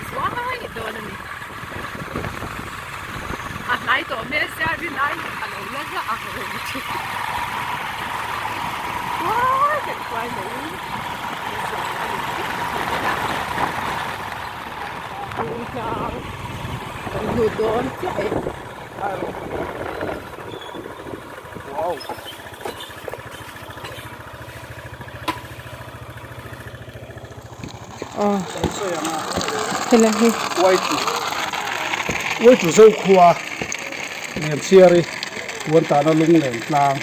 zuai dawn a ni. A hnai tawh hmel sia rin ai a lo la hla ang reng thin. Khuai kan khuai mai zawng a ni vek mai a. Tlang kan lut dawn chiah e. Wow. Aw helai hi. Uaitu Zokhua Lianchhiari Puantana Lunglen tlang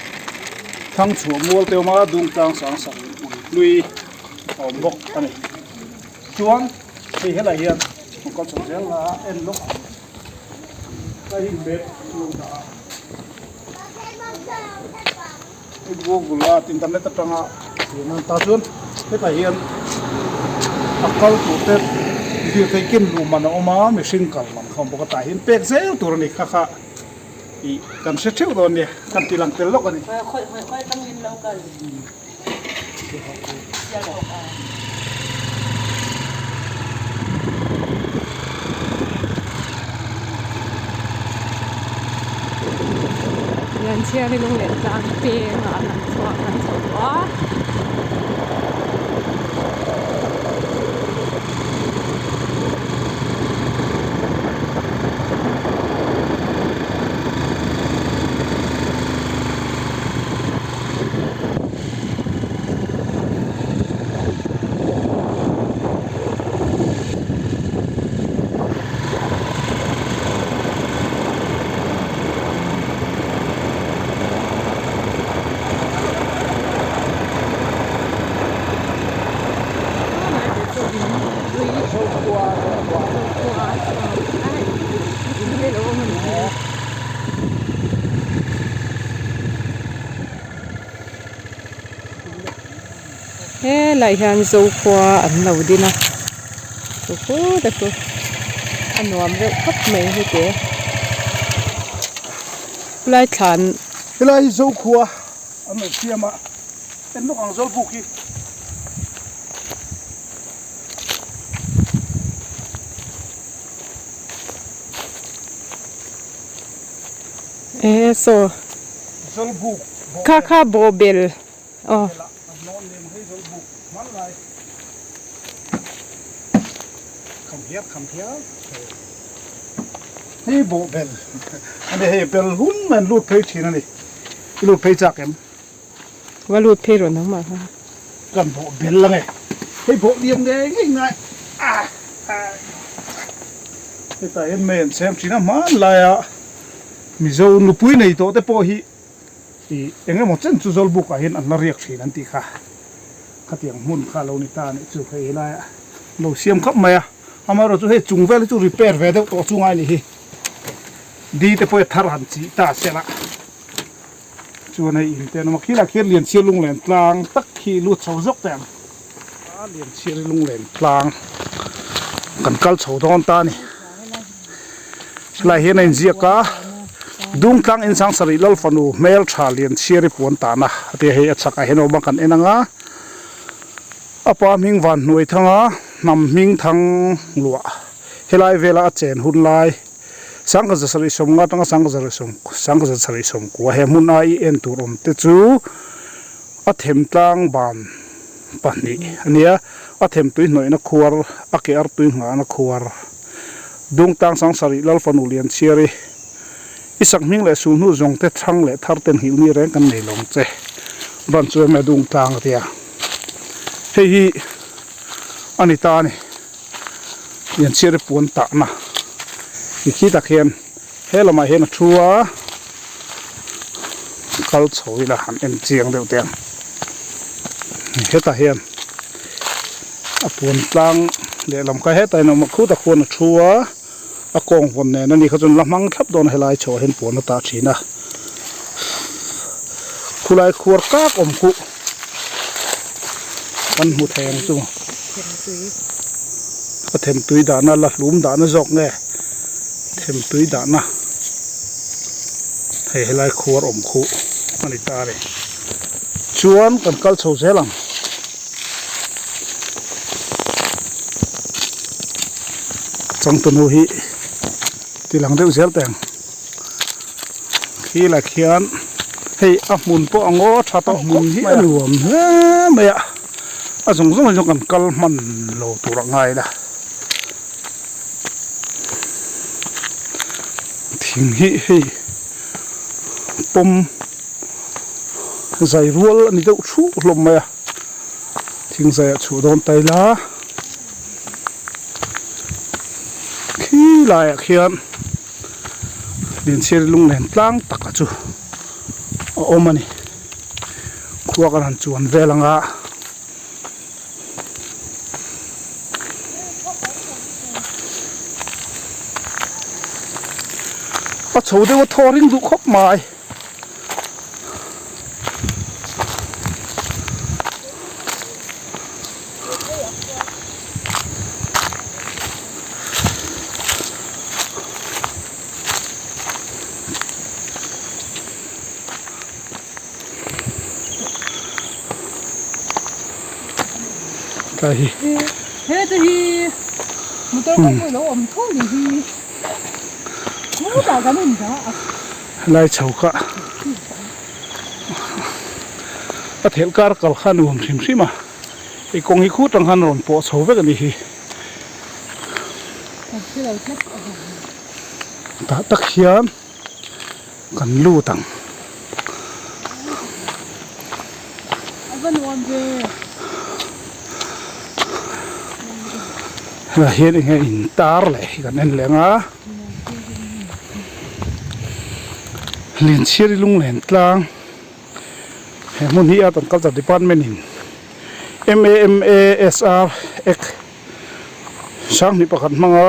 Thangchhuah mual te awm a Dungtlang Sangsang ui hlui a awm bawk a ni. Chuan hei helai hian an kal chho zel la a en lawk ang a hi bag lo dah a hei google a internet atanga thlir nan ta chuan hetah hian a kal tur te lirthei ken luh man a awm a mihring kal man kha a awm bawk a tah hian pek zel tur a ni kha kha ih kan hre theuh dawn nia kan ti lang tel lawk a ni. Lianchhiari lung leh tlang peng ah kan chhuak kan chho a. Helai hian Zokhua an lo din a chu te chu a nuam reuh khawp mai heti helai thlan Helai hi Zokhua an lo siam a en lawk ang Zawlbuk hi. E saw kha kha bawhbel aw. Hei bawhbel ani hei bel hun mai an lut phei thin ani i lut phei chak em? Va lut phei rawh nangmah kha. Kan bawhbel la nge hei bawh lian ngei ngei ngai ah hetah hian mei an chhem thin a hmanlaia Mizo nupui nei tawh te pawh hi ih eng emaw chen chu Zawlbuk ah hian an la riak thin an tih kha khatiang hmun kha a lo ni ta a nih chu hei helaiah lo siam khawp mai a amaherawh chu hei chung vel hi chu repair ve deuh tawh chu ngai a nih hi di te pawh hi a thar han chih ta se la. Chuan hei in te an awm a, khilaiah khian Lianchhiar lunglen tlang tak khi lut chho zawk teh ang. A Lianchhiar lunglen tlang kan kal chho dawn ta a ni. Helaiah hian a inziak a, Dungtlang insang sarih lal fanu hmeltha Lianchhiari puan tahna a ti a, hei a chhakah hian a awm a kan en ang a, a pa hming van hnuai thanga hnam hming thang luah helai vela a chen hun lai. Sangha zasarih sawmnga atanga sangha zarih sawm sangha zasarih sawmkua he hmun a i en tur awm te chu a them tlang ban pahnih a nia a them tui hnawihna khuar a ke ar tui nghahna khuar Dungtang Sangsarih Lalfanu Lianchhiari i sak hming leh sulhnu zawng te thang leh thar ten nghilh ni reng kan nei lawng che ban chu enge Dungtlang a tia hei hi a ni ta a ni. Lianchhiari puan tahna ti khi tak hian he lamah hian a thu a kal chho ila han en chiang deuh teh ang hetah hian a puan tlang lehlam kha hetah hian a awm a khutah khuan a thu a a kawng vawn nen a ni kha chuan la hmang thlap dawn a helai chhoah hian puan a tah thin a khulai khuar kak awm khuh kan hmu thei ang chu a themtui dahna la hlum dahna zawk nge themtui dahna hei helai khuar awm khuh a ni ta a ni chuan kan kal chho zel ang. Changtunu hi ti lang deuh zel teh ang. Khi lah khian hei a hmun pawh a ngaw tha tawh khawp mai a. A nuam hle mai a, a zawng zawng hi chu kan kal hman lo tur a ngai la. Thing hi hei pawm zai rual a ni deuh thuh hlawm mai a. Thing zaiah chhuah dawn ta ila khi laiah khian Lianchhiari lunglen tlang taka chu a awm a ni khua kan han chuan vel ang a. A chho deuh a thaw ring duh khawp mai. Tlai hi. He te hi motor kawngpui lo awm tho ni hi. Chutah kan in dah a. Helai chho kha a thelh kar kal kha nuam hrim hrim a hei kawng hi khut ang khan a rawn pawh chho vek a ni hi. Tah tak hian kan lut ang. Helai hian eng nge in tar leh hi kan en leh ang a. Lianchhiari lunglen tlang he hmun hi Art and Culture Department in MAMASR Act sanghnih pakhat hmanga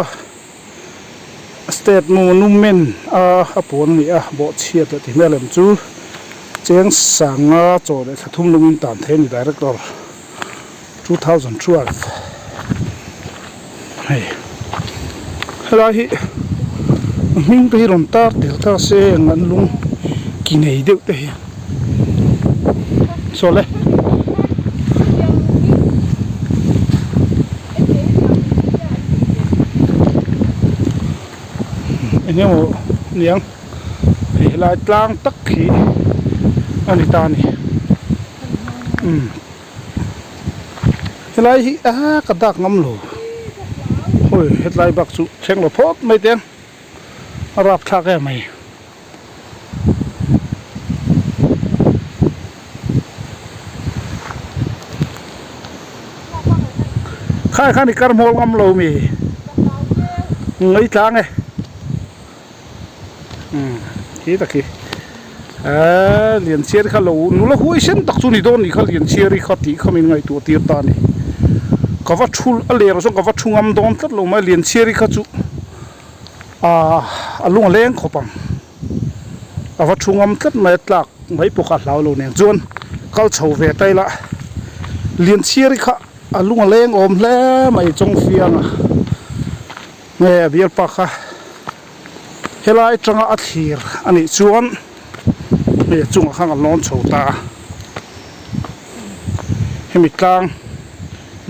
State monument a a puan a ni a bawhchhiat leh tihmel em chu cheng sanga chaw leh thla thum lungin tan thei a ni Director 2012 hei helai hi a hming te hi rawn tar tel ta se eng an lung ki nei deuh te hi saw le. Eng emaw niang hei helai tlang tak hi a ni ta a ni umm helai hi a ka dak ngam lo hawi hetlai bak chu thleng lo phawt mai teng a rapthlak em mai. Khai khan i kar hmawl ngam lo mi ngei tlang e umm khi tak hi eee Lianchhiari kha lo nula huai sen tak chu ni dawn ni kha Lianchhiari kha tih kha min ngaihtuah tir ta a ni ka va thu a ler zawng ka va thu ngam dawn tlat lo mai Lianchhiari kha chu. Ahh a lung a leng khawp ang a va thu ngam tlat mai a tlak mai pawh kha a hlau lo nen chuan kal chho ve ta ila Lianchhiari kha a lung a leng awm hle mai chawng fiang a nge a bialpa kha helai atanga a thlir a nih chuan hei a chungah khan a lawn chho ta a hemi tlang.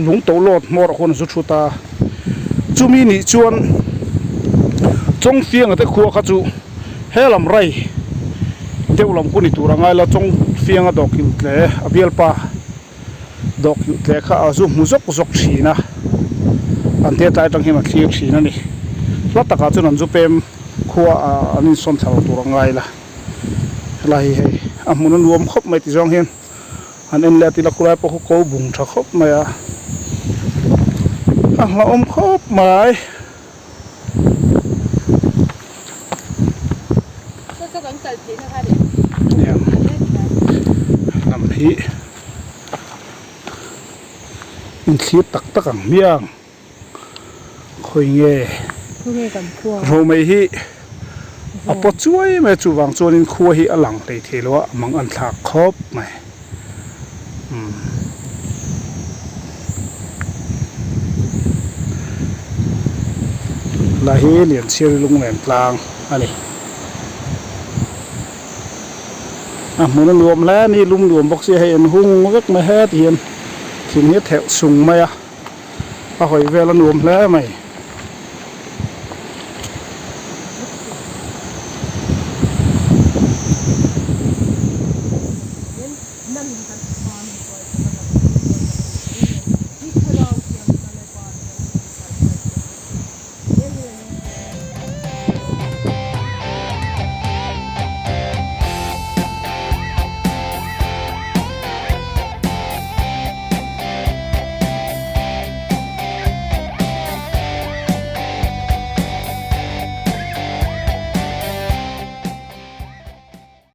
Lung to lawt hmawr ah khuan a zu thu ta. Chumi nih chuan Chawngfianga te khua kha chu he lam rai deuh lam khu ni tur a ngai la Chawngfianga dawhkilh tle a bialpa dawhkilh tle kha a zu hmu zawk zawk thin a, an te tlai atang hian a thlir thin a ni. Hla takah chuan an zu pem khua ah an insawn thla lo tur a ngai la. Helai hi hei a hmun a nuam khawp mai ti zawng hian. An en leh a tila khulai pawh khu ko bung tha khawp mai a, a hlauhawm khawp mai. Lam hi inthlir tak tak ang hmiang. Khawi nge Romei hi a pawt chuai mai a chuvang chuanin khua hi a lang hlei thei lo a a mang an thlak khawp mai umm la hi Lianchhiari lunglen tlang a ni a hmun a nuam hle a ni lum nuam bawk sia hei an hung vek mai heti hian thing hi a thelh sung mai a. A hawi vel a nuam hle mai.